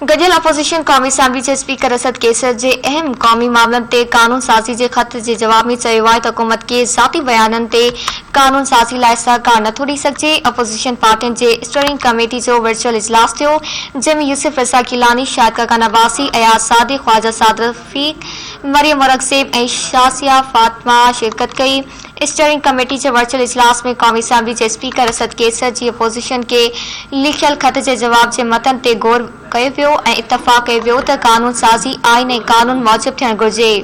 گڏيل اپوزيشن قومي اسيمبلي جي اسپيڪر اسد قيصر جي اهم قومي معاملن تي قانون سازي جي خط جي جواب ۾ چيو آهي ته حڪومت کي ذاتي بيانن تي قانون سازي لاء سهڪار نٿو ڏئي سگهجي. اپوزيشن پارٽين جي اسٽيئرنگ ڪميٽي جو ورچوئل اجلاس ٿيو جنهن ۾ يوسف رضا گيلاني، شاهد خاقان عباسي، اياز صادق، خواجه سعد رفيق، مريم اورنگزيب ۽ شازيه فاطمه شرڪت ڪئي. اسٽيئرنگ ڪميٽي جي ورچوئل اجلاس ۾ قومي اسيمبلي جي اسپيڪر اسد قيصر جي اپوزيشن کي لکيل خط جي جواب جي متن تي غور ڪيو ويو ۽ اتفاق ڪيو ويو ته قانون سازي آئين ۽ قانون موجب ٿيڻ گهرجي.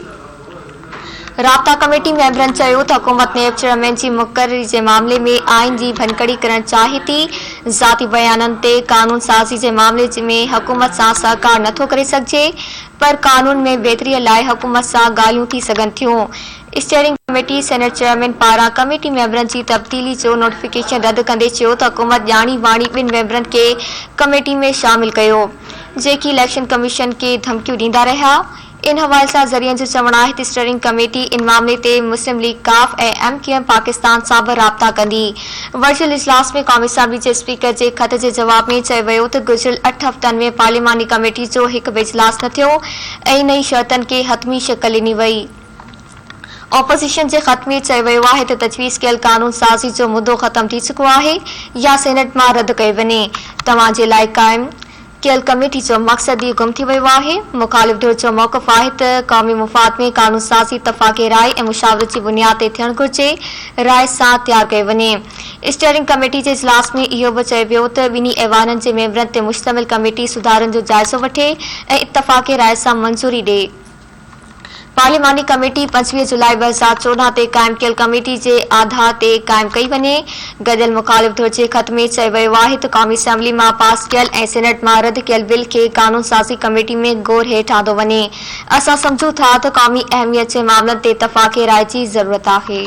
رابطا ڪميٽي ميمبرن چيو ته حڪومت نيب چيئرمين جي مقرري جي معاملي ۾ آئين جي ڀڃڪڙي ڪرڻ چاهي ٿي، ذاتي بيانن تي قانون سازي جي معاملي ۾ حڪومت سان سهڪار نٿو ڪري سگهجي پر قانون ۾ بهتري لاء حڪومت سان ڳالهيون ٿي سگهن ٿيون. اسٽيئرنگ ڪميٽي سينيٽ چيئرمين پاران ڪميٽي ميمبرن جي تبديلي جو نوٽيفڪيشن رد ڪندي چيو ته حڪومت ڄاڻي واڻي ٻن ميمبرن کي ڪميٽي ۾ شامل ڪيو جيڪي اليڪشن ڪميشن کي ڌمڪيون ڏيندا رهيا. ان حوالي سان ذريعن جو چوڻ آهي ته اسٽيئرنگ ڪميٽي ان معاملي تي مسلم ليگ قاف ۽ ايم ڪيو ايم پاڪستان سان به رابطا ڪندي. ورچوئل اجلاس ۾ قومي اسيمبلي جي اسپيڪر جي خط جي جواب ۾ چيو ويو ته گذريل اٺ هفتن ۾ پارلياماني ڪميٽي جو هڪ به اجلاس نه ٿيو ۽ نه ئي شرطن کي حتمي شڪل ڏني وئي. اپوزيشن جي خط ۾ چيو ويو آهي ته تجويز ڪيل قانون سازي جو مدو ختم ٿي چڪو آهي يا سينيٽ مان رد ڪيو وڃي، توهان جي لاء قائم ڪيل ڪميٽي جو مقصد ئي گم ٿي ويو آهي، مخالف ڌر جو موقف آهي ته قومي مفاد ۾ قانون سازي اتفاق راء ۽ مشاورت جي بنياد تي ٿيڻ گهرجي، راء سان تيار ڪيو وڃي. اسٽيئرنگ ڪميٽي جي اجلاس ۾ اهو به چيو ويو ته ٻنهي ايوانن جي ميمبرن تي مشتمل ڪميٽي سڌارن جو جائزو وٺي ۽ اتفاق راء سان منظوري ڏئي. پارلياماني ڪميٽي 25 جولاء 2014 تي قائم ڪيل ڪميٽي جي آڌار تي قائم ڪئي وڃي. گڏيل مخالف ڌر جي خط ۾ چيو ويو آهي ته قومي اسيمبلي مان پاس ڪيل ۽ سينيٽ مان رد ڪيل بل کي قانون سازي ڪميٽي ۾ غور هيٺ آندو وڃي. اسان سمجهون ٿا ته قومي اهميت جي معاملن تي اتفاق راء جي ضرورت آهي.